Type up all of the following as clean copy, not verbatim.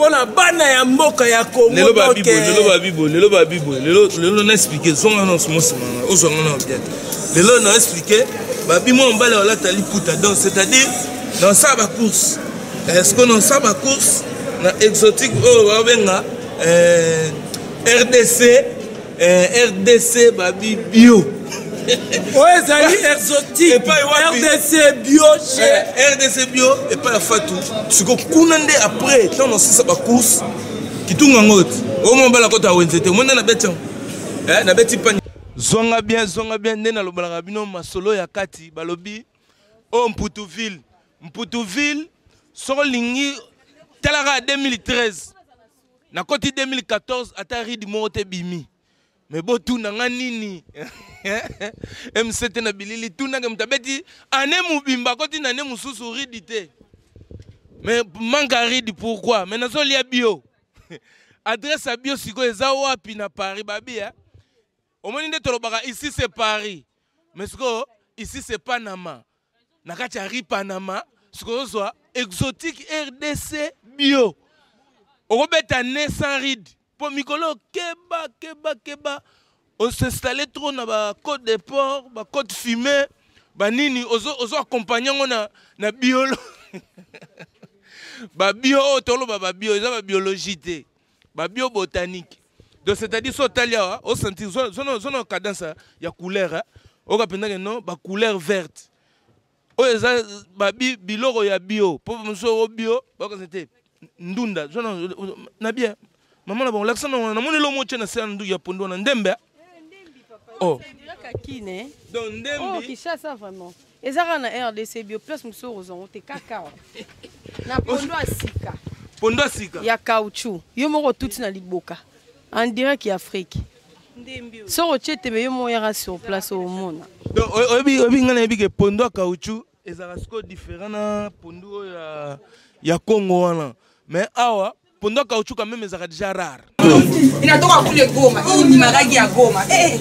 Mpo na bana ya mboka ya Congo. Lelo babi boye, lelo babi boye, lelo babi boye, lelo lelo na expliquer zonga na osimo sima na ozwanga na bien. Lelo na expliquer babi mwa mobali alata liputa donc c'est-à-dire dans ça ba course. Est-ce que dans ça ba course na exotique oyo babenga euh, RDC Eh, RDC babi bio oyo ezali exotique rdc bio eh, rdc bio epai ya fatu siko kuna nde après ntango nasisa bacourse kitunga yango ti oyo mobala kota wenze te omoni nde nabeti yango eh, nabeti pani zonga bien zonga bien nde nalobalaka bino masolo ya kati balobi oyo oh, mputuville mputuville soki olingi talaka 2013 nakoti 2014 ata ride moko te bimi me botuna nga nini mct na bilili tunake moto abeti ane mobimba akoti na ane mosusu ridi te mais manque ya ride pourquoi mais nazolia bio adresse ya bio sikoyo eza wapi na paris babi eh? Omoni nde tolobaka ici c'est Paris. Mais sikoyo ici c'est Panama. Na kati ya rue Panama, sikoyo ozwa exotique RDC bio. Okobeta ne sans ride. Po mikolo keba keba keba on s'installer trop na ba côte de port, ba côte fumée, ba nini ozo ozo accompagner ngo na na biolo. ba bio oyo toloba ba bio eza ba biologie te. Ba bio botanique. Donc c'est-à-dire so otali awa osentir zona cadence ya couleur oyoka mpenza ke non ba couleur verte oyo eza babi biloko ya bio mpo mosusu oyo bio bakokanisa te ndunda zona na bien mama na bango lakisa na namoni eloko moko tye na se ya ndu ya pondu wana ndembe oh. Donc ndembi oh, Kinshasa vraiment eza kaka na rdc bio place mosusu okozwa yango te kaka na pondo ya sika pondo ya sika ya caoutchouc yo moko otuti na liboka en direct ya afrique soki otie tembe yo moko yaka sur place omona donc oyebi oyebi ngai nayebi ke pondo ya caoutchouc ezalaka sikoyo différent na pondu oyo ya congo wana mais awa Pondo ya caoutchouc quand même ezalaka déjà rare. Inatoka kule Goma, hii ni maragi ya Goma. Eh,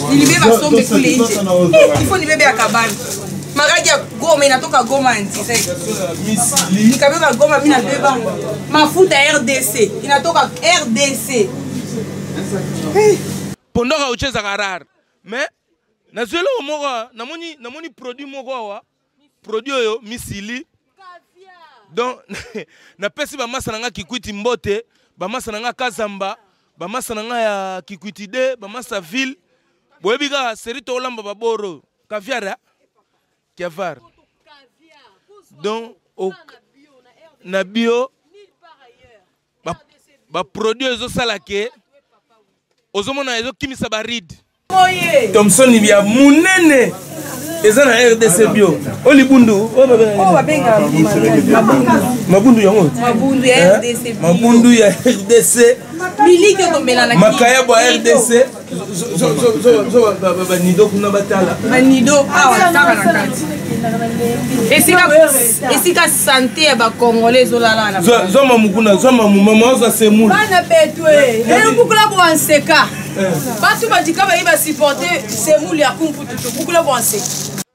nilibeba sombe kule nje. Eh, ifo nibebe ya kabambi. Maragi ya Goma inatoka Goma en direct. Nikabeba Goma mimi nabeba mafuta ya RDC inatoka RDC. Hey. Pondo ya caoutchouc ezalaka rare. Mais nazwi eloko moko namoni namoni produit moko awa produit oyo misili donc napesi bamasa na nga kikwiti mbote bamasa na nga kazamba bamasa na nga ya kikwiti de bamasa ville boyebi kaka seri tokolamba baboro caviar ya caviar donc na bio baproduit ezosala ke ozomona ezokimisa baride thomson ya munene eza na rdc bio o libundu mabundu yango mabundu ya rdc makayabo ya rdc banido kuna batala banido awa kaka na kati esika sante ya bacongolais ezolala na zwa mamu kuna zwa mamu mama ozwa semule bana betwe elobukula bwa nseka eh. batu badika bayi basupporte semule ya kumpututu bukula bwa nseka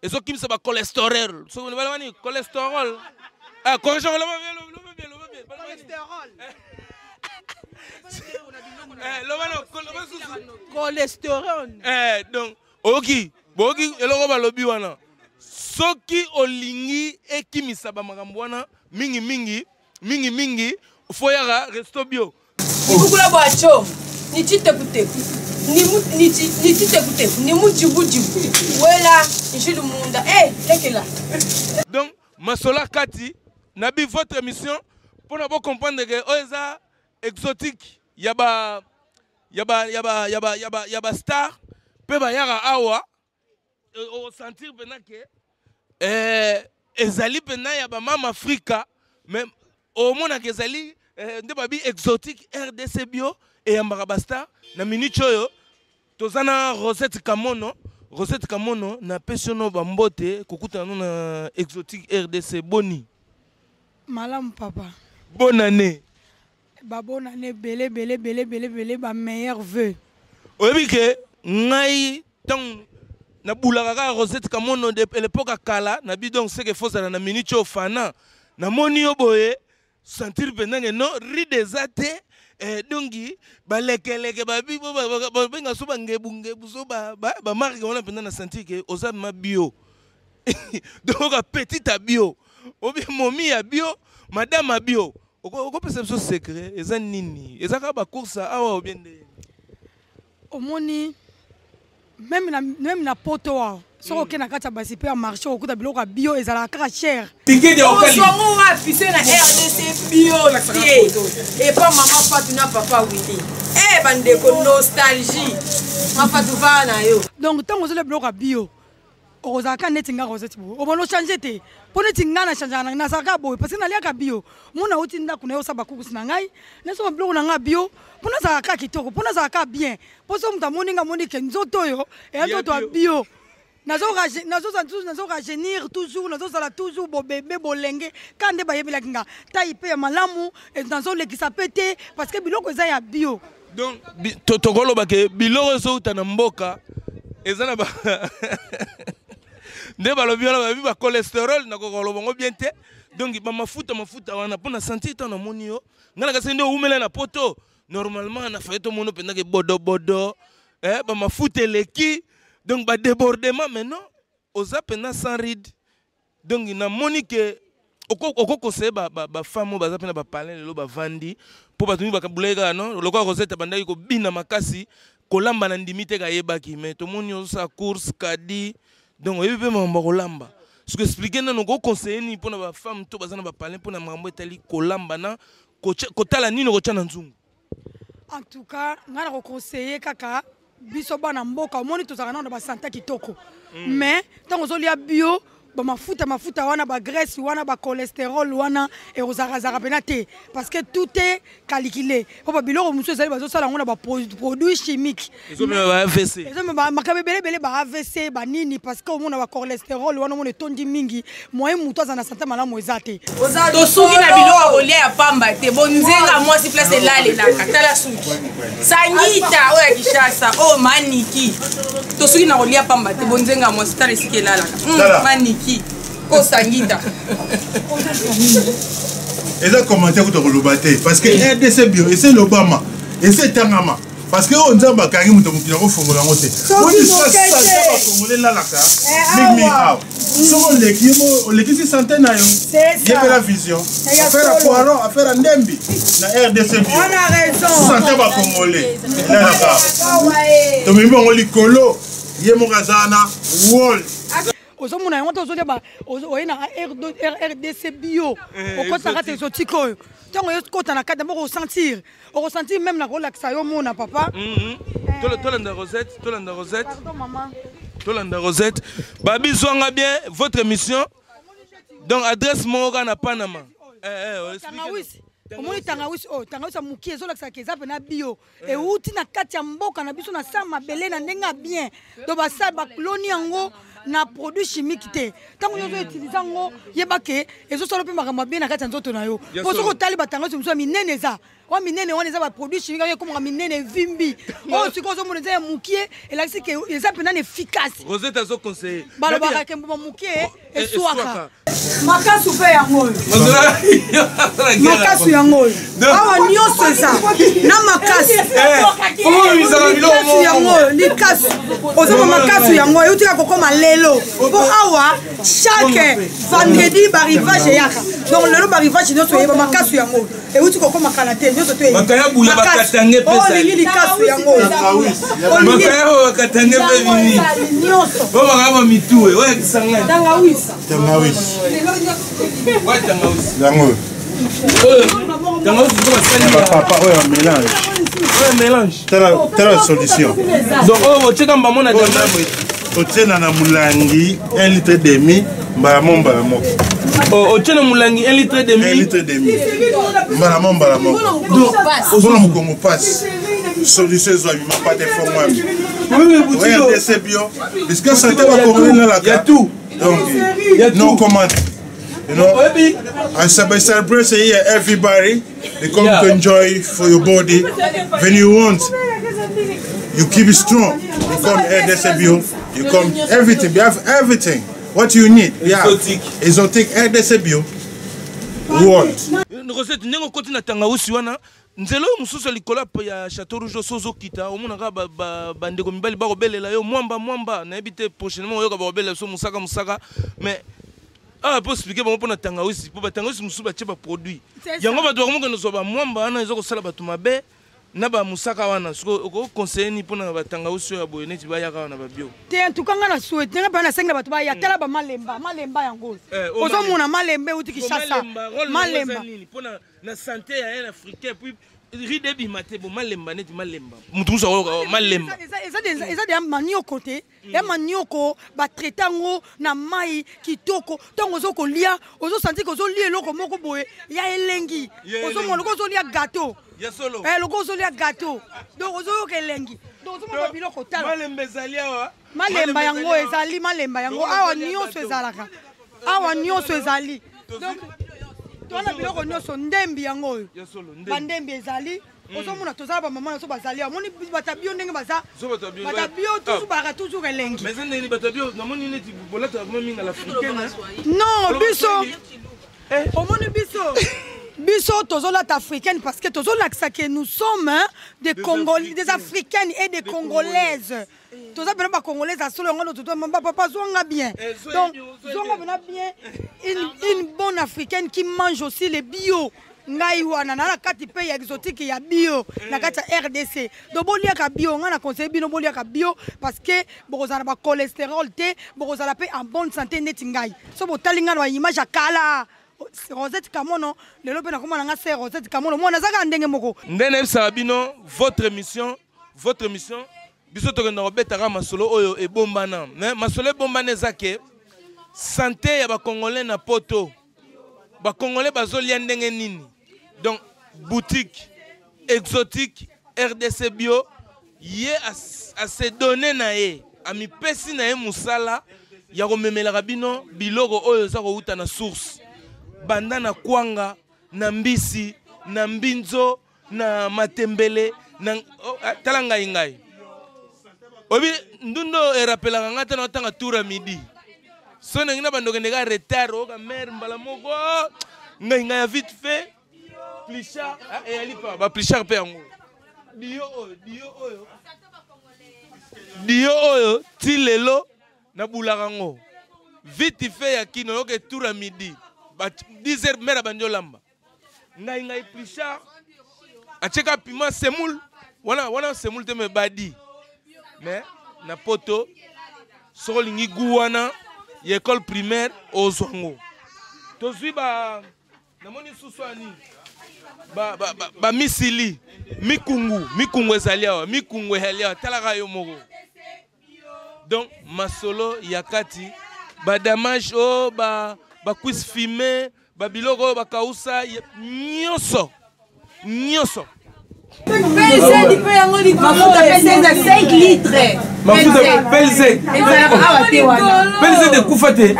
ezokimisa bacholesterol soki balobani cholesterol ah, correction loba bien loba bien loba bien cholesterol eh, loba loba susu cholesterol eh donc oyoki boyoki eloko balobi wana soki olingi ekimisa bamakambo wana mingi mingi mingi mingi fo yaka resto bio ibukula bwaco ni citekuteku ni citekuteku ni mujibujibu wela njilu munda e eh, lekela donc masolo kati nabi votre émission mpona bocomprendre ke oyo eza exotique ya ba ya ba ya ba ya ba ya ba ya ba star mpe bayaka awa osentir mpenza ke eh, ezali mpenza ya bamama afrika mais omonaka ezali eh, nde babi exotique rdc bio eyambaka bastar na minute oyo toza na rosette kamono rosette kamono napesi yo no bambote kokutana no na exotique rdc boni malamu papa bonne année Ba bonne année ebele ebele ebele ebele ebele ba meilleurs vœux. Oyebi ke ngai ntango nabulaka kaka Rosette Kamono de l'époque ya kala na bi donc c'est que faut zala na minute oyo fana namoni yo boye. Sentir mpenza ke non ride eza te eh, donc balekeleke babi babenga so bangebungebu so bamarke wana mpenza na sentir ke oza ma bio. Donc oka petit ya bio obi momi ya bio, madame ya bio, okopesa biso secret eza nini? Eza kaka bacourse awa obie nde? Omoni, même na poto awa, soki okei na kati ya basi mpe ya marché, okokuta biloko ya bio ezalaka kaka cher. Ozwango wapi se na RDC bio te epa mama Fatu na papa Willi? E bandeko, nostalgie, mafatu vaa na yo. Donc ntango ozolia biloko ya bio, okozalaka neti nga Rosette boye, obona ochange te, mpo neti nga na changeaka, nazalaka boye parce que naliaka bio. Mona auti ndako na ye, osala bakukusi na ngai, nasoma biloko na nga bio mpo nazalaka kaka kitoko, mpo nazalaka bien, mpo so moto amoni nga, amoni ke nzoto oyo eya nzoto ya bio. Nazo rajeunir toujours, nazozala toujours bobebe, bolenge ka nde bayebelaki nga tai mpe ya malamu, nazolekisa mpe te parce que biloko eza ya bio. Donc tokoloba ke biloko ezouta na mboka eza na ba nde balobi wana, babi bacholestérol, nakoka koloba ngo bien te. Donc bamafuta mafuta wana, mpo na sentir ntango namoni yo, ngai nakasi nde owumela na poto. Normalement na faye tomona mpenza ke bodobodo, eh, bamafuta eleki, donc badébordement. Mais non, oza mpenza sans ride. Donc namoni ke okoconseille bafemme oyo baza mpe na bapalin lelo bavandi, mpo bato mingi bakabulaki kaka non lokola Rosette abandaki kobina makasi, kolamba na ndimi te kayebaki. Mais tomoni ozosala course kadi, donc oyebi mpe makambo ya kolamba. Soki explique nano, okoconseille nini mpona bafemme to baza na bapalin mpona makambo etali kolamba na kotala nini okotya na nzungu? En tout cas, ngai na koconseille kaka biso bana mboka. Omoni, tozalaka nano na basante kitoko, mais ntango ozolia bio, bamafuta mafuta wana, bagraisse wana, bacholestérol wana ekozalakazalaka mpena te, parce que tout est calculé, po babiloko mosusu ezali bazosala yango na baproduit chimique. Ezomema ba AVC. Ezomema makambo ebele ebele, ba AVC, banini, parce que omona bacholestérol wana, omona etondi mingi, moyen motu aza na sante malamu eza te. Tosuki na biloko ya kolia ya pamba te. Bonzenga mwasi, place elalelaka, tala suki sangita oyo ya Kishasa oyo maniki. Tosuki na kolia pamba te. Bonzenga mwasi, tala esika elalaka. Maniki oyo sangita. Eza commentaire kuta koloba te, parce que RDC bio ese elobama, ese etangama, parce que oyo Nzambe akangi, moto mokili akofongola yango te. Bakongole elalaka mingimingi awa. Soki oleki, olekisi sante na yo, yebela vision, affaire ya poiron, affaire ya ndembi na RDC bio. Sante bakongole elalaka, tomemi bango likolo, ye moko aza na wall. Ozomona yango te, ozolia, oye na RDC bio, okota na kati exotique oyo. Ntango okota na kati d'abord, osentir, okosentir même na kolakisa yo, mona papa. Tolanda Rosette, tolanda Rosette, tolanda Rosette. Babizwanga bien votre émission. Donc adresse moko kaka na Panama. Tangawisi, omoni tangawisi oyo, tangawisi ya mokie, ezolakisaka eza mpena bio, euti na kati ya mboka na biso, na sa mabele na ndenge ya bien. Donc basala, baloni yango na produit chimique te. Ntango nyonso outilize yango, yeba ke ezosala mpe makambo ya bien na kati ya nzoto na yo. Po soki otali batangawisi mosusu ya minene, eza wa minene wana, eza baproduit chimique yango ekomaka minene, evimbi. Oyo sikoyo ozomona eza ya mokie, elakisi ke eza mpena na efficace. Rosette azoconseille. Balobaka ke mbuma mokie eswaka. Makasu mpe yango oyo, makasu yango oyo awa nyonso eza na makasu. Likasu yango oyo, likasu ozoma, makasu yango oyo eutika kokoma lelo, mpo awa chaque vendredi barivage eyaka. Donc lelo barivage nyonso eyeba, makasu yango oyo euti kokoma kala te, nyonso to olingi likasu yango oyo. Nyonso tangawisi. Tangawisi yango. Tangawisi. Papa, oyo ya mélange. Oyo mélange. Tala solution. Donc oyo otieka mbamo na otie na molangi 1 litre demi, mbala mo mbala moko. Otie na molangi 1 litre demi. 1 litre demi, mbala mo mbala moko, ozona mokongo pasi, solution ezwami, mapata efongwami. RDC bio, puisque santé bakongoli nalaka. Tout. Donc no comment. I celebrate here, everybody they come to enjoy for your body. When you want, you keep it strong, you come RDC bio, you come everything. We have everything what you need. We have Exotique. Exotique RDC bio. World. Rosette, ndenge okoti na tangawusi wana, nzela oyo mosusu ya likolo ya Chateau Rouge, oso ozokita, omonaka bandeko mibali bakobelela yo mwamba mwamba, nayebi te prochainement oyoka bakobelela biso mosaka mosaka, mais awa mpo explike bango mpo na tangawisi, mpo batangawisi mosusu batie baproduit yango, bato bakomokende kozwa bamwamba wana, eza kosala bato mabe na bamusaka wana. Sikoyo okoconseille nini mpona batangawisi oyo ya boye neti bayaka wana babio? Te, en tout cas nga na souhaite nga mpe nasengi na bato baya. Tala bamalemba, malemba yango ozomona, malemba euti Kinshasa, malemba. Mpona na santé ya un Africain, puis ride ebima te, bo malemba neti malemba, motu mosusu akoyoka malemba. Eza deya manioko te, ya manioko batraite yango na mai kitoko. Ntango ozo kolia, ozosanti ke ozolia eloko moko boye ya elengi, ozomona loko ozolia gâteau, loko ozolia gâteau, donc ozoyoka elengi. Donc ozomona biloko, tala. Malemba ezali awa. Malemba yango ezali, malemba yango awa nyonso ezalaka awa, nyonso ezali. Donc towana biloko nyonso, ndembi yango oyo, bandembi ezali. Ozomona, tozala bamama na so bazali awa, omoni bato ya bio ndenge baza, bato ya bio toujours baka toujours elengi. Non, biso omoni biso tozolata africaine parce que tozolakisa ke nous sommes des Congolais, des Africaines et des Congolaises. Toza mpena bacongolaise ya solo. Yango toto papa zwanga bien, donc zwanga mpena bien, une bonne Africaine qui mange aussi les bio. Ngai wana na kati mpe ya exotique ya bio na kati ya RDC. Donc boliaka bio, ngai na conseille bino boliaka bio parce que bokozala na bacholestérol te, bokozala mpe en bonne santé neti ngai. So botali ngai na baimage ya kala, Rosette Kamono, lelo mpe nakoma na nga se Rosette Kamono, mwana aza kaka ndenge moko. Nde nayebisaka bino, votre émission, votre émission, biso tokenda kobetaka masolo oyo ebombana. Mais masolo ebombana eza ke santé ya bacongolais na poto, bacongolais bazolia ndenge nini. Donc boutique exotique RDC Bio, ye ase donne na ye, amipesi na ye mosala ya komemelaka bino biloko oyo eza kowuta na source, banda na kwanga, na mbisi, na mbinzo, na matembele na oh, tala ngai ngai obi ndundo erapelaka ngai te na otanga tour ya midi, so ndenge na bando okende ka retard, oyoka mare mbala moko ngai ngai ya vite fait plichard eyali pa baplichard mpe yango dio oyo, dio oyo, dio oyo ti lelo nabulaka yango vite fait ya kino. Oyoka tour ya midi, 10 heures, mare abandi olamba ngai ngai plichard, atieka piment, semoule wana wana, semoule te, me badi. Mais na poto, soki olingi gu wana ya école primaire, ozwa yango. Tozwi ba namoni susu ya nini, bamisili, mikungu, mikungu ezali awa, mikungu ezali awa, talaka yo moko. Donc masolo ya kati, badamage oyo, bacuisse fume, babiloko oyo bakausa nyonso nyonso. Mafuta PZ 5 litres. Mafuta PZ. Ezalaka awa te wana. PZ ekufa te.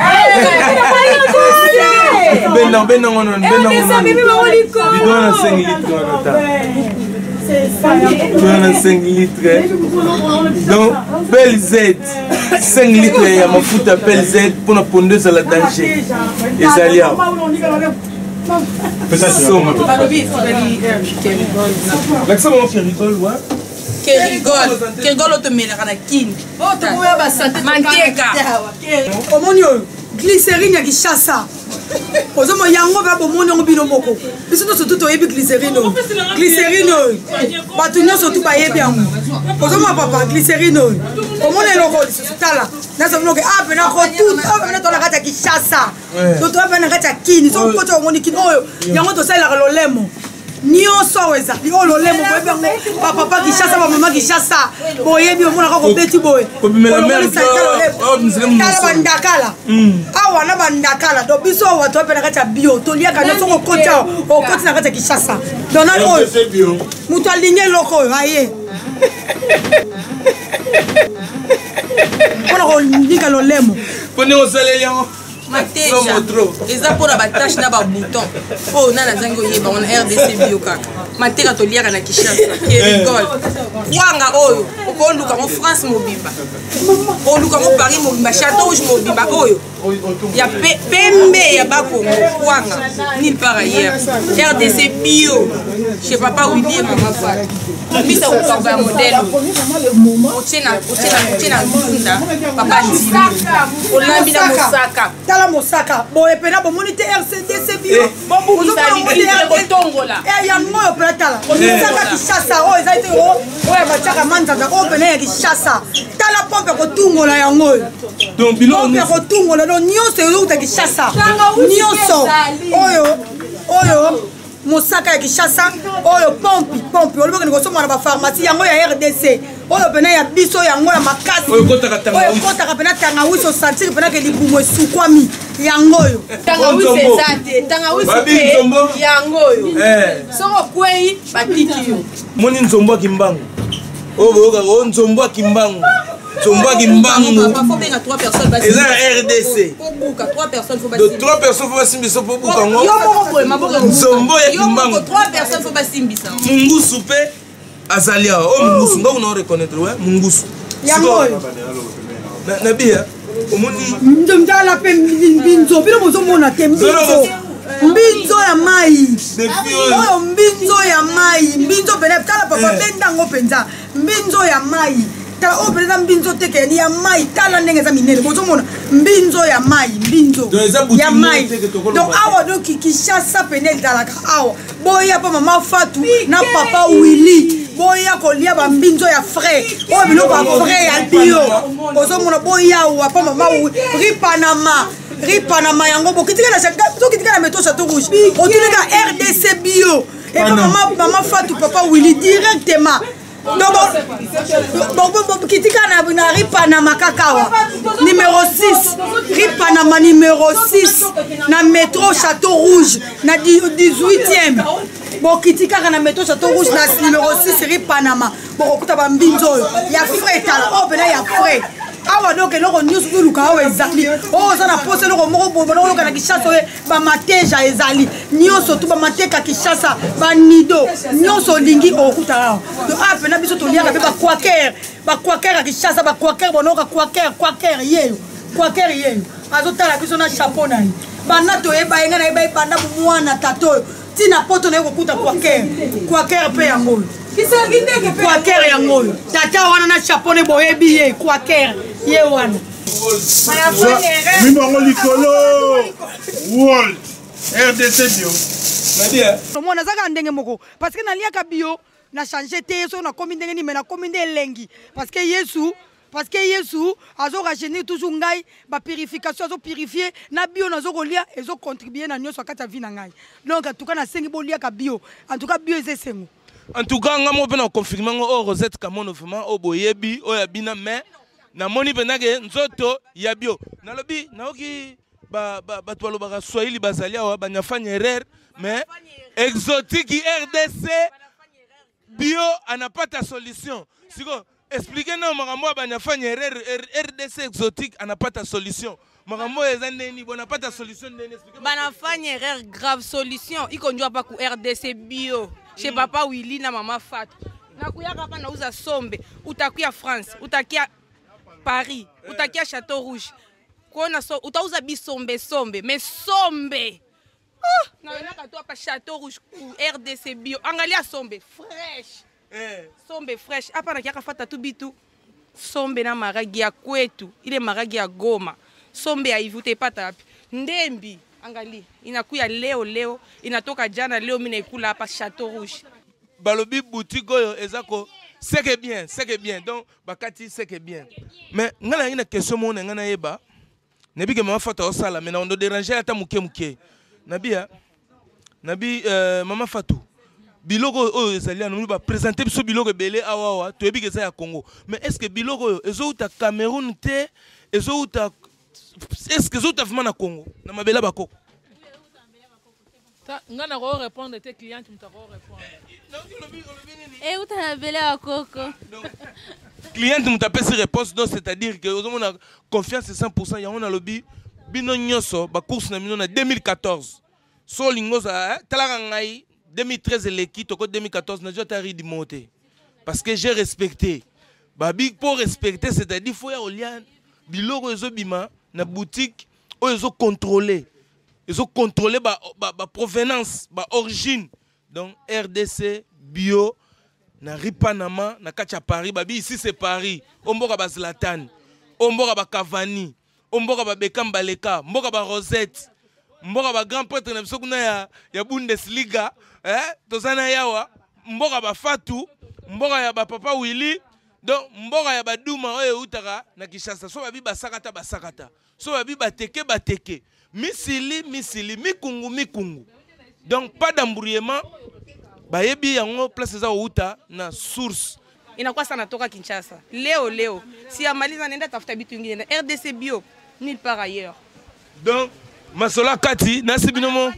Benda benda ngono, benda ngono. Bidon na 5 litres wana, ta. Wana 5 litres. Donc PZ 5 litres ya mafuta PZ mpona pondo ezala danger ezali awa. Lakisa bango Kerigol wa. Kerigol, Kerigol oyo tomelaka na Kini. Manteka. Omoni oyo glycérine ya Kinshasa, ozomona yango mpe bomoni yango bino moko. Biso nyonso tu toyebi glycérine oyo, glycérine oyo bato nyonso tu bayebi yango. Ozomona papa, glycérine oyo, omona eloko lisusu, tala nazomonoke a mpena kotu pena to na kati ya Kinshasa, to toa mpe na kati ya Kini. Soki okoti, omoni Kini oyo, yango tosalelaka lolemo nyonso awa ezali oyo lolemo. Boyebi yango, bapapa Kinshasa, bamama Kinshasa, boyebi. Omonaka kobeti boye, tala bandakala awa na bandakala. Donc biso awa toa mpe na kati ya bio, toliaka nyonso. Soki okoti awa, okoti na kati ya Kinshasa. Donc nani oyo moto alingi eloko oyo aye mpona konika lolemo? Mpo ndenge osaleli yango. Mateja eza mpona batache na babouton oyo nani azangi oyeba wana. RDC Bio kaka mateka toliaka na Kinshasa, Kerigol, kwanga oyo okoluka ngo France mobimba, oluka ngo Paris mobimba, Chateau Rouge mobimba oyo. Ya pembe ya Bakongo kwanga nulle part ailleurs. RDC bio chez papa Willy et maman Fat. Mbisa kokauka ya modèle otie na otie na otie na ndunda papa ndimi olambi na mosaka. Tala mosaka boye pena bomoni te RCDC bio. Kotongola yango oyo pena tala mosaka Kinshasa oyo ezali te oyo ya batiaka manzanza oyo pena ya Kinshasa. Tala pompe kotungola yango oyo. Pompe ya kotungola donc nyonso ezouta Kinshasa. Nyonso oyo oyo mosaka ya Kinshasa oyo pompe pompe olobaki kosomba na bapharmacie yango ya RDC oyo pena ya biso yango ya makasi oyo ekotaka pena tangawisi osentir pena ke libumu esukwami yango oyo tangawisi eza te tangawisi te yango oyo soki okwei batiki yo moni nzombo ya Kimbangu oyo boyokaka oyo nzombo ya Kimbangu nzombo ya Kimbangu eza na RDC de 3 personnes fo basimbisa mpo buka yango nzombo ya Kimbangu mungusu mpe azali awa oyo mungusu nga kuna oreconnaître we mungusu yango oyo nabiya omoni ndala mpe mbinzo bino bozomona te mbinzo mbinzo ya mai oyo mbinzo ya mai mbinzo pene tala papa bendango mpenza mbinzo ya mai tala oyo mpenza mbinzo te keyani ya mai tala ndenge eza minene bozomona mbinzo ya mai mbinzo ya mai donc awa donc Kinshasa pene ezalaka awa boya mpa mama Fatou na papa Willy boya kolia bambinzo ya frais oyo biloko ya frais ya bio ozomona boya awa mpa mama Ripanama Ripanama yango bokitika na metro Chateau Rouge otunika RDC bio epa mama mama Fatou papa Willy directement donc kitika na Ripanama kaka awa numéro 6 Ripanama numéro 6 na métro Chateau Rouge na 18e bokiti kaka na métro Chateau Rouge na numéro 6 Ripanama bokokuta bambinzo oyo ya frais tala oyo mpena ya frais awa donc eloko nyonso toluka awa ezali oyo oza na posa eloko moko boye banakoyoka na Kinshasa oyo bamateja ezali nyonso tu bamateka Kinshasa banido nyonso olingi okokuta awa donc awa mpena biso toliaka mpe bakwaker bakwaker ya Kinshasa bakwaker bonoka kwaker kwaker yeyo kwaker yeyo azotala biso na chapeau na ye banda toyeba ye ngai nayeba ye banda mwana tata oyo ntina poto naye kokuta kwaker kwaker mpe yango oyo kwaker yango oyo tata wana na chapeau ne boyebi ye kwaker ye wana mibango likolo world RDC bio omona azaka ndenge moko parce que naliaka bio na change te soki nakomi ndenge nini me nakomi nde elengi parce que Yesu parce que Yesu azo rajeunir toujours ngai ba purification azo purifier na bio nazo kolia ezo contribuer na nyonso kati ya vie na ngai donc en tout cas nasengi boliaka bio en tout cas bio eza esengo. En tout cas nga mo mpe na confirme ngo oyo Rosette Kamono vraiment oyo boyebi oyo ya bina mais namoni mpenza ke nzoto ya bio nalobi nayoki bato balobaka swahili bazali awa banyafanya erreur mais exotique RDC bio anapata solution siko explique nao makambo oyo banyafanya erreur RDC exotique anapata solution makambo oyo eza ndeni bonapata solution ndeni banafanya erreur grave solution iko njua pa ku RDC bio chez papa Willy na mama Fatou nakuyaka hapa nauza sombe utakuya France utakia Paris utakia Chateau Rouge kona so utauza bisombe sombe mais sombe naonaka tu hapa Chateau Rouge ku RDC bio angalia sombe fresh sombe fresh hapa nakiaka fata tu bitu sombe na maragi ya kwetu ile maragi ya Goma sombe ya hivi utaipata wapi ndembi angalia inakuya leo leo inatoka jana leo mimi naikula hapa Chateau Rouge balobi boutique oyo eza ko c'est que bien c'est que bien donc bakati c'est que bien mais nga na na question moko na nga nayeba nayebi ke mama Fatou osala mais na ondo déranger ata moke moke nabia nabi mama Fatou biloko oyo ezali wana ba présenter biso biloko ebele awa awa toyebi ke eza ya Congo mais est-ce que biloko oyo ezouta Cameroun te ezouta est-ce que ezouta vraiment na Congo na mabela bakoko nga na ko répondre te cliente mutu ako répondre euta na mabele ya koko cliente mutu apesi réponse donc c'est-à-dire que ozomona confiance 100% yango nalobi bino nyonso bacourse na bino na 2014 so olingi ozala talaka ngai 2013 eleki toko 2014 nazwi ata ridi mo te parce que j'ai respecté babi po respecter c'est-à-dire faut ya kolia biloko ezobima na boutique Oyo ezo contrôler. Ezo contrôler ba ba, ba provenance, ba origine. Donc RDC bio na rue Panama na kati ya Paris babi ici c'est Paris. O mboka ba Zlatan, o mboka ba Cavani, o mboka ba Beckham Baleka, mboka ba Rosette, mboka ba grand prêtre na biso kuna ya, ya Bundesliga, eh toza na yawa, mboka ba Fatou, mboka ya ba papa Willy, donc mboka ya baduma oyo eutaka na Kinshasa so babi basakata basakata so babi bateke bateke misili misili mikungu mikungu donc pas d'embrouillement bayebi yango place eza kouta na source inakuwa sana toka Kinshasa leo leo siyamaliza nenda tafuta bitu ingine na RDC bio nulle part ailleurs donc masolo kati nasi bino mo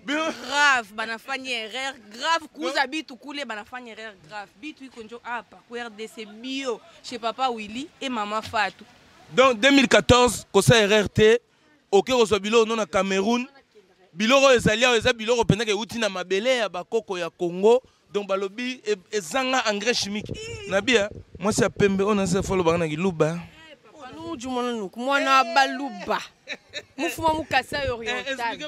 grave banafanya erreur grave kuuza bitu kule banafanya erreur grave bitu iko njo hapa ku RDC bio chez papa Willy et mama Fatou donc 2014 kosa erreur te oke kozwa biloko no na Cameroun biloko oyo ezali awa eza biloko mpenza euti na mabele ya bakoko ya Congo donc balobi ezanga engrais chimique na bia mwasi ya pembe oyo nasa fo alobaka na kiluba mwana nuku mwana baluba mufuma mu Kasai oriental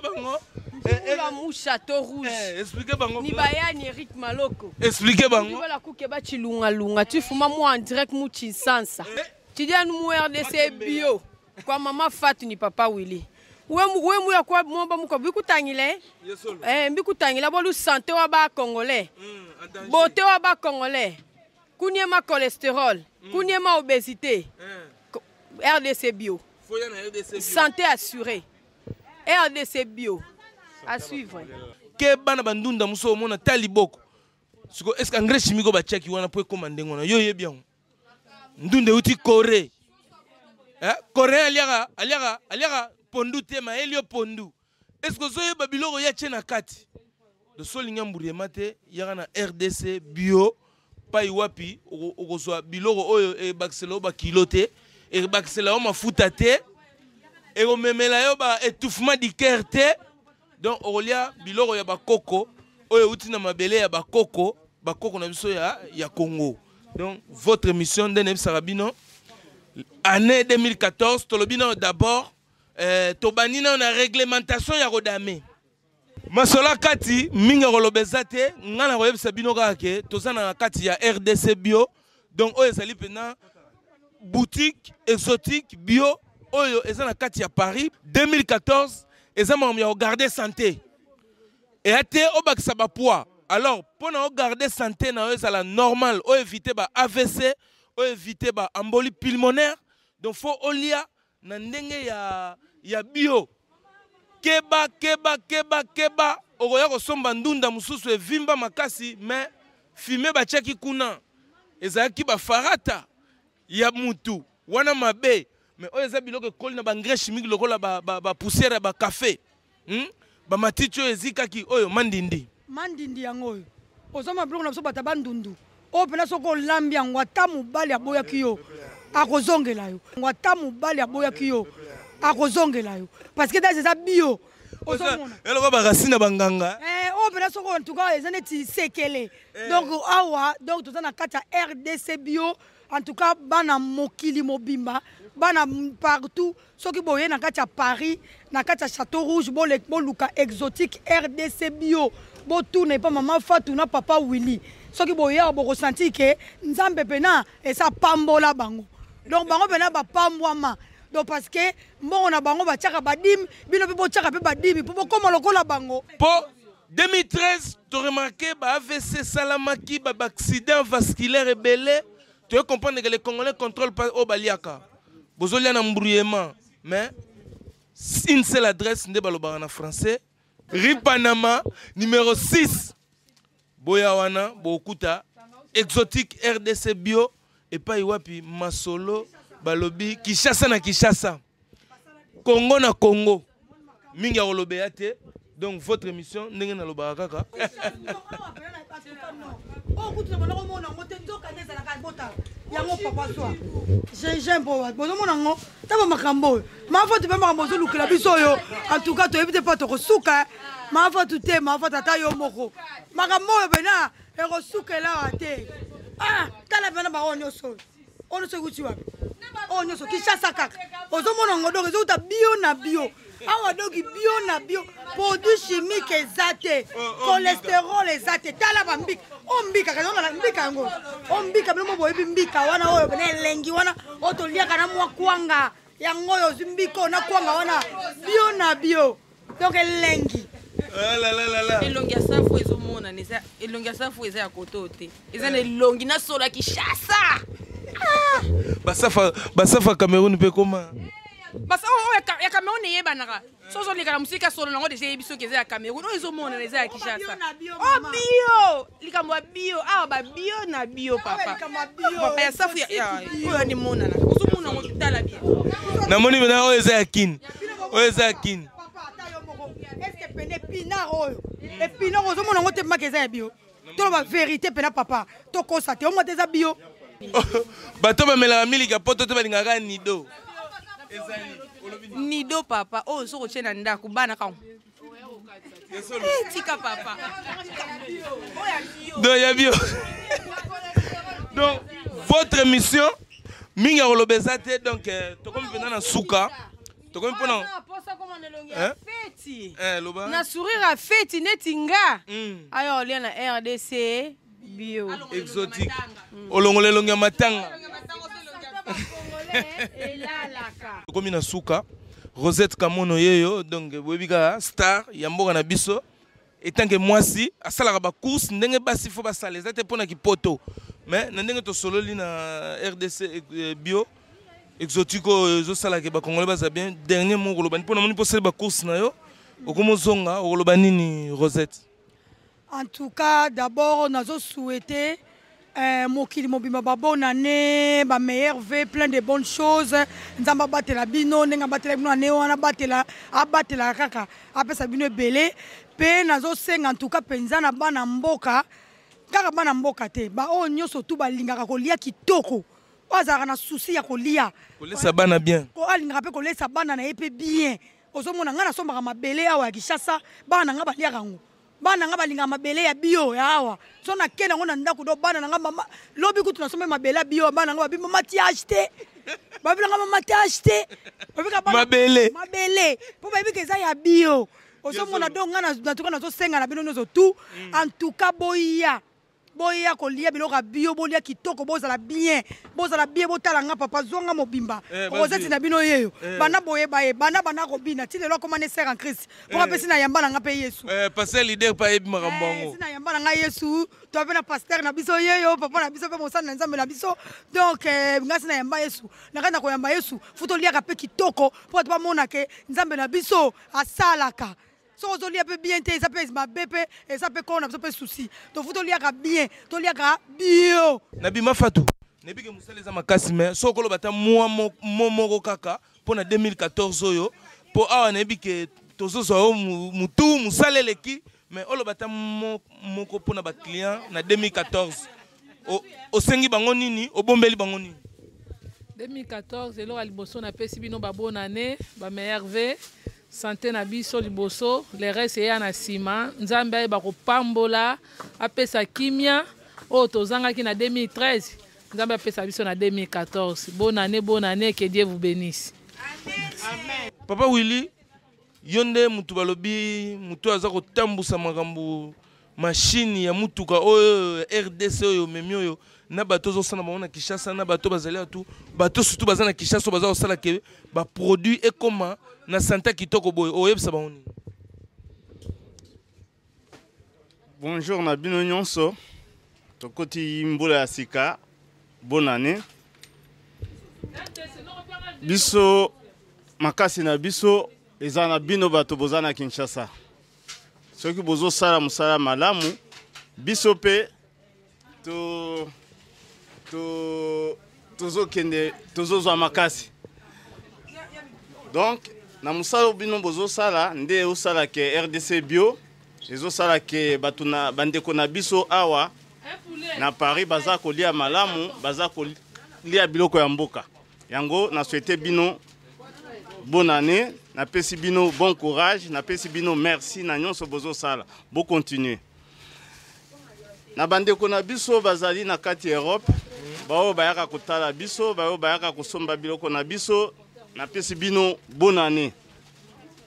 mfula mu Château Rouge explique bango ni bayani Eric Maloko explique bango bala kukeba chilunga lunga tufuma mu en direct mu Chinsansa tidia nu mu RDC bio kwa mama Fatou ni papa Willy we mu ya kwa mwamba muko bikutangile eh mbikutangila bolu santé wa ba congolais beauté wa ba congolais kuniema cholestérol kuniema obésité RDC bio santé assurée RDC bio à suivre ke bana bandunda muso omona ta liboko siko est-ce que engrais chimique batiaki wana po ekoma ndenge wana yo yebi yango ndunda euti Corée eh Corée aliaka aliaka aliaka pondu te ma elio pondu est-ce que ozoyeba biloko ya tie na kati de solinga mburiema te yaka na RDC bio pai wapi okozwa biloko oyo ebakisela yo bakilo te ebakisela yo mafuta te ekomemela yo ba étouffement du cœur te donc okolia biloko ya bakoko oyo euti na mabele ya bakoko bakoko na biso ya, ya Congo donc votre émission nde nayebisaka bino année 2014 tolobi nano d'abord tobandi nano na réglementation ya kodame masolo kati mingi koloba eza te nga na koyebisa bino kaka ke toza na kati ya RDC bio donc oyo ezali mpena boutique exotique bio oyo eza na kati ya Paris 2014 eza makambo ya kogarder santé eya te obakisa bapoids alors mpona ogarder santé na yo ezala normal oyo éviter ba AVC oyo éviter ba embolie pulmonaire donc faut olia na ndenge ya, ya bio keba keba keba keba okoya kosomba ndunda mosusu evimba makasi mais fume batiaki kuna ezalaki bafarata ya mutu wana mabe mais oyo eza biloko ekoli na baengrais chimique lokola bapoussière ba, ba ya bacafé bamatiti oyo ezikaki oyo mandindi mandindi yango oyo ozoma biloko na biso bato bandundu oyo mpena soki olambi yango ata mobali aboyaki yo akozongela yo ata mobali aboyaki yo akozongela yo parce que dase eza bio ozomona eloko baracine na banganga oyo mpena soki en tout cas eza neti sekele donc awa donc toza na kati ya RDC bio en tout cas bana mokili mobimba bana partout soki boye na kati ya Paris na kati ya Château Rouge boluka exotique RDC bio botuna epa mama Fatou na papa Willy soki boye awa bokosanti ke nzambe pena esa pambola bango donc bango pena bapambwama donc parce que mbongo na bango batiaka badimi bino mpe botiaka mpe badimi mpo bokóma lokola bango po 2013 to remarqué ba AVC salamaki ba accident vasculaire ebele tu veux comprendre que les Congolais contrôlent pas au baliaka bozolia na embrouillement mais une seule adresse nde balobaka na français rue Panama numéro 6 boya wana bokuta exotique RDC bio epai wapi masolo balobi Kinshasa na Kinshasa Congo na Congo mingi ya koloba te donc votre émission ndenge nalobaka kaka yango papa swa gingembre bozomona yango ntango makambo oyo mafatu mpe makambo ozolukela biso oyo en tout cas toyebi te mpo tokosuka mafatu te mafatu ata yo moko makambo oyo pena ekosukela awa te tala pena bango nyonso oyo nyonso ekuti wapi. Oyo nyonso Kinshasa kaka. Ozomona ngo donc ezouta bio na bio. Awa donc bio na bio. Produit chimique eza te. Cholestérol eza te. Tala ba mbika. O mbika kasi ozala mbika yango. O mbika bino mo boyebi mbika wana oyo na elengi wana oyo toliaka na mwa kwanga. Yango oyo ozwi mbika oyo na kwanga wana bio na bio. Donc elengi. Elongi ya safu ezomonana, eza elongi ya safu eza ya koto te, eza na elongi na solo ya Kinshasa. Basafa basafa Cameroun mpe koma. Basa oyo ya Cameroun eyebanaka. So ozoleka na mosika solo nango deja eyebi soki eza ya Cameroun. Oyo ezomonana eza ya Kinshasa. O bio likambo ya bio awa, ba bio na bio papa. Papa ya safu oyo anemonana, ozomona yango, tala bien. Namoni mena oyo eza ya Kini. Oyo eza ya Kini. Est-ce que pene épinard oyo? Épinard ozomona yango te maka eza ya bio. Toloba vérité pena papa. Tokosa te, omona te eza bio. Bato bamelaka miliki ya poto te, balingaka nido. Nido papa, oyo soki otie na ndako bana kango. Tika papa. Donc ya bio. Donc votre mission mingi ya koloba eza te, donc tokomi mpenza na suka. Tokomi mpona feti loba na sourire ya feti neti nga ayo olia na RDC bio exotique. Olongola elongi ya matanga. Elalaka. Tokomi na suka. Rosette Kamono yeyo, donc boyebi kaka star ya mboka na biso. Etanke mwasi asalaka ba course ndenge basi fo basala, eza te mpona kipoto, mais na ndenge tosololi na RDC bio exotique oyo ezosalaka bakongolais baza bien. Dernier mot koloba mpona moni mpo osali ba course na yo, okomi ozonga, okoloba nini Rosette? En tout cas, d'abord, nazo souhaité mokili mobimba ba bonne année, ba meilleurs vœux, plein de bonnes choses. Nzambe abatela bino, ndenge abatela bino année wana, abatela, abatela kaka, apesa bino ebele. Pe nazo senga en tout cas penza na bana mboka, kaka bana mboka te, ba oyo nyonso tu balingaka kolia kitoko. Oyo azalaka na souci ya kolia. Kolesa bana bien. Ko alingaka pe kolesa bana na ye pe bien. Ozomona nga nasombaka mabele awa ya Kinshasa, bana na nga baliaka yango. Bana nga balingaka mabele ya bio ya awa. So nakende yango na ndako do bana na nga mama lobi kutu nasombe mabele ya bio, bana nga babi mama ti acheté. Babi nga mama ti acheté. Babi ka bana mabele. Mabele. Po babi ke eza ya bio. Ozomona donc nga na tout cas nazosenga na bino nyonso tout. En tout cas boya. Boya kolia biloko ya bio, bolia kitoko, bozala bien. Bozala bien, botala nga papa zonga mobimba. Rosette na bino yeyo. Bana boye baye, bana bana kobina, ti lelo akoma ne sœur en Christ. Pour apesi na yamba na nga pe Yesu. Pasteur leader pa yebi makambo yango. Si na yamba na nga Yesu, to pe na pasteur na biso yeyo, papa na biso pe mosali na Nzambe na biso. Donc nga si na yamba Yesu. Na kanda koyamba Yesu, futo liaka pe kitoko po to ba mona ke Nzambe na biso asalaka. Soki ozolia pe bien te, eza pe mabe pe, eza pe kona biso pe souci. To futo liaka bien, to liaka bio. Na bima Fatou, nayebi ke mosala eza makasi, mais soki okoloba ata mwa mo moko kaka mpo na 2014 oyo, mpo awa nayebi ke tozozwa yo mutu mosala eleki, mais oloba ata moko mpo na ba client na 2014. Osengi bango nini, obombeli bango nini? 2014 eloko ya liboso napesi bino ba bonne année, ba meilleurs vœux, santé na biso liboso, le reste eya na nsima. Nzambe ayeba kopambola, apesa kimia oyo tozangaki na 2013, Nzambe apesa biso na 2014. Bonne année, bonne année, que Dieu vous bénisse. Amen. Papa Willy, yo nde mutu balobi mutu aza kotambusa makambo machine ya mutuka oyo RDC oyo memi oyo na bato ozosala bango na Kinshasa, na bato bazali atu bato surtout baza na Kinshasa baza kosala ke ba produit ekoma na santa kitoko boye, oyebisa bango nini? Bonjour na bino nyonso, tokoti mbula ya sika, bonne année. Biso makasi na biso eza na bino bato boza na Kinshasa. Soki bozosala mosala malamu, biso pe to to tozokende tozozwa makasi. Donc na mosala bino bozosala nde osala ke RDC bio ezosala ke bato na bandeko na biso awa na Paris baza kolia malamu, baza kolia biloko ya mboka. Yango na souhaiter bino bonne année, napesi bino bon courage, napesi bino merci na nyonso bozosala. Bo continuer. Na bandeko na biso bazali na kati ya Europe, Baoyo bayaka kotala biso, baoyo bayaka kosomba biloko na biso, napesi bino bonne année.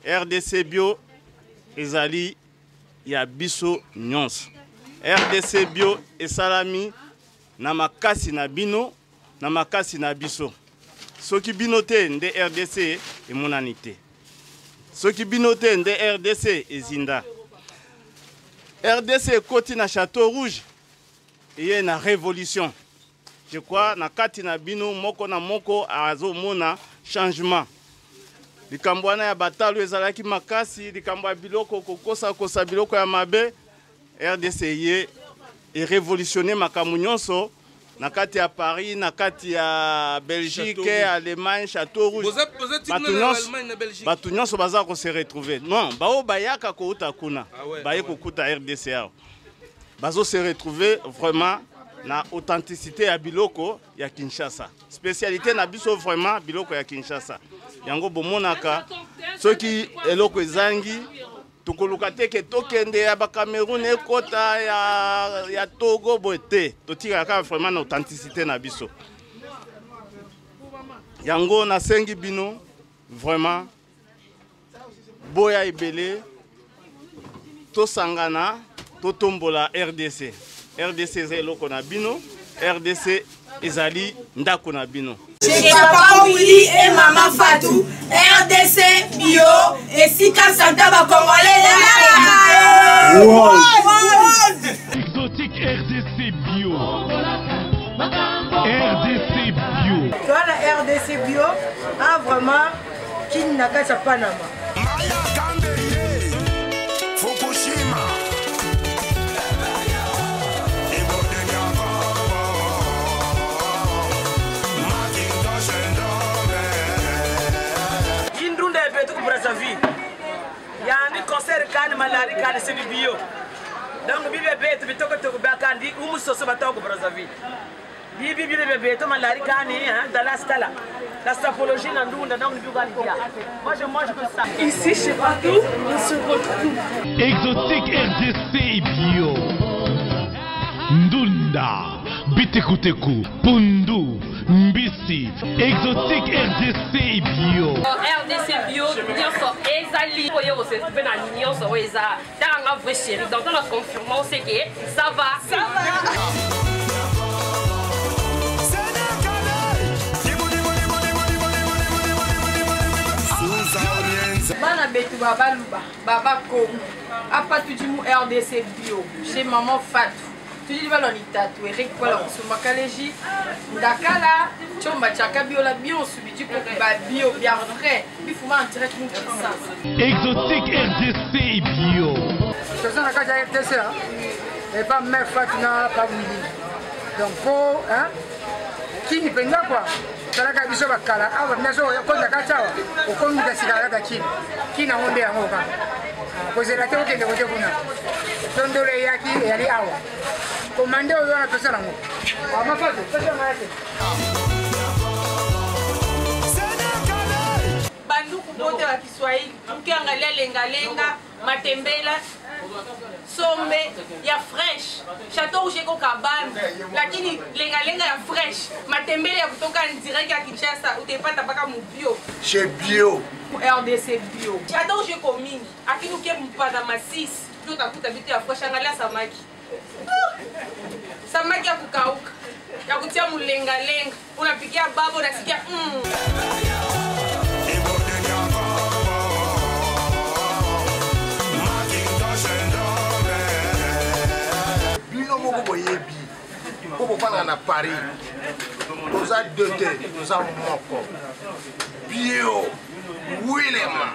RDC Bio ezali ya biso nyonso. RDC Bio esalami na makasi na bino, na makasi na biso. Soki bino te nde RDC emonani te. Soki bino te nde RDC ezinda. RDC ekoti na Chateau Rouge eye na révolution. Je crois na kati na bino moko na moko azomona changement. Likambo wana ya batalo ezalaki makasi, likambo ya biloko kokosakosa biloko ya mabe. RDC eye e révolutionner makambo nyonso na kati ya Paris, na kati ya Belgique, Allemagne, Château Rouge. Bato nyonso baza ko se retrouver. Non, bao bayaka kouta kuna, ah baye kokuta RDC awa. Bazo se retrouver vraiment na authenticité ya biloko ya Kinshasa. Spécialité na biso vraiment biloko ya Kinshasa. Yango bomonaka soki eloko ezangi tokoluka te ke tokende ya bacameroun ekota ya, ya togo boye te totikaka kaka vraiment na authenticité na biso yango nasengi bino vraiment boya ebele tosangana totombola rdc rdc eza eloko na bino rdc ezali ndako na bino Chez Papa Willy et Maman Fatou, RDC Bio, esika santa ba Congolais Exotique RDC Bio. RDC Bio. Toi la RDC Bio, ah vraiment, kin na kati ya Panama. Fukushima. Indunda betu ku Brazzaville. Yandi concert kani malari kani sini bio. Donc bibe betu bitoko toko bakandi umusoso batoko Brazzaville. Bibi bibe betu malari kani hein Dallas tala. La sapologie na ndunda donc bibi bia. Moi je mange que ça. Ici chez Fatou, on se retrouve. Exotique RDC Bio. Ndunda, Bitekuteku, Pundu, Mbisi, Exotique RDC Bio. RDC Bio, nyonso ezali oyo osetrouve na nyonso oyo eza tala nga vrai chéri donc la confirmant c'est que ça va ça va. Bana betu babaluba baba kongo apa tudi mu rdc bio chez maman fatou tudi balwa litatu eric kwala kusumba kaleji ndakala chomba chaka biola bionso bidi ba bio bia vrai bifuma en direct mu kinshasa Exotique RDC Bio. Toza na kati ya RDC epa mère Fatou na pa Willy. Donc po hein kini mpenza kwa talaka biso bakala awa biso okota kati awa okomi moto ya sika kaka kini kini yango nde yango kaka kozela te okende kote kuna tondolo eyaki eyali awa komande oyo wana tosala yango mafato pesa ngai te Banduku bote wa Kiswahili, ukiangalia lengalenga, matembela, sombe ya fresh, Chateau Rouge iko kabambi, lakini lengalenga ya fresh, matembele ya kutoka direct ya Kinshasa utaipata mpaka mu bio. Chez Bio. RDC bio. Chateau Rouge iko mingi, lakini ukie mpanda Masisi ndio utakuta vitu ya fresh. Angalia samaki. Samaki ya kukauka, ya kutia mulengalenga, unapikia baba unasikia Bino moko boyebi mpo bofandaka na Paris, toza deux te, toza moko. Bio Wilema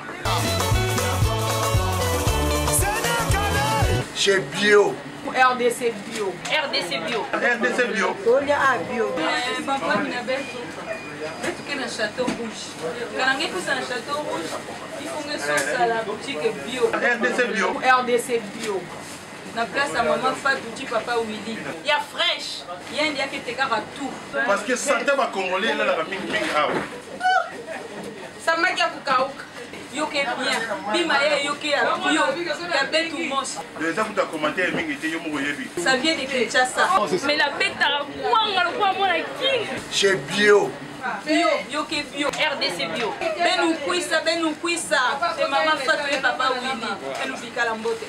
chez Bio. RDC Bio. RDC Bio. RDC Bio. Tolia a bio. Papa na betu. Betu ke na Chateau Rouge. Kana nge kusa na Chateau Rouge, il faut nge sosa la boutique bio. RDC Bio. RDC Bio. Na place ya maman Fatou ti papa Willy. Ya fresh. Ye ndi aketekaka tout. Parce que santé ba congolais elalaka mingi mingi awa. Samaki ya kukauka, Yoke bien. Bima ye yoke ya bio. Ya betu moche. Eza kuta commentaire mingi te, yo moko oyebi. Ça vient de Kinshasa. Mais la betaka kwanga lokola mwana king. Chez Bio. Bio, yoke bio, RDC bio. Benu kwisa, benu kwisa. C'est maman Fatou et papa Willy. Benu bikala mbote.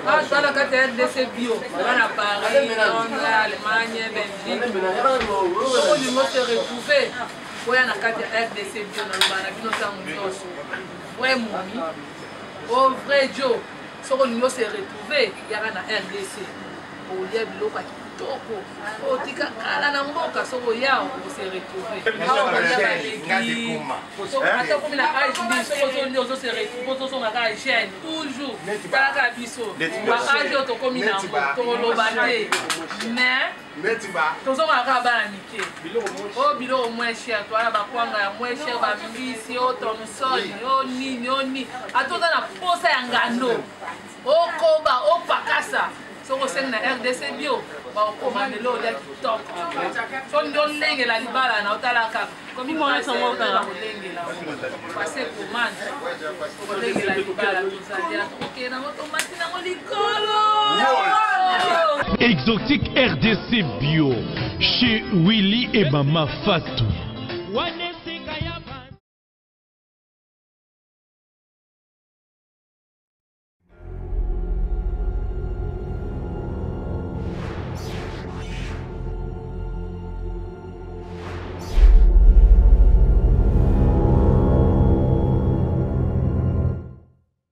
Ah, toza na kati ya rdc bio, toza na Paris, Londres, Allemagne, Belgique. Soki olingi ose retrouve, oya na kati ya rdc bio. Nalobaka na bino ntango nyonso, vrai momi o vrai jo, soki olingi ose retrouve, yaka na rdc, olia biloko ya kitoko otika kala na mboka. Soki oya, ose retrouve. Awa okolia baleki, ata okomi na age nini, soki ozolia, ozose retrouve, ozozonga kaka jeune toujours. Talaka biso ba age oyo tokomi nango, tokoloba te, mais tozongaka kaka bana mike. Oyo biloko moins cher, towana bakwanga ya moins cher, bambisi oyo Thomson, oyo nini, oyo nini, ata oza na posa ya ngando, okoba opakasa, soki osengi na RDC bio, bakokoma lelo olia kitoko. So nde olengela libala na otala kaka komi kolengela, passe commande, okolengela libala. Tozali tokokende nango, tomati nango likolo. Exotique RDC Bio chez Willy et Mama Fatou.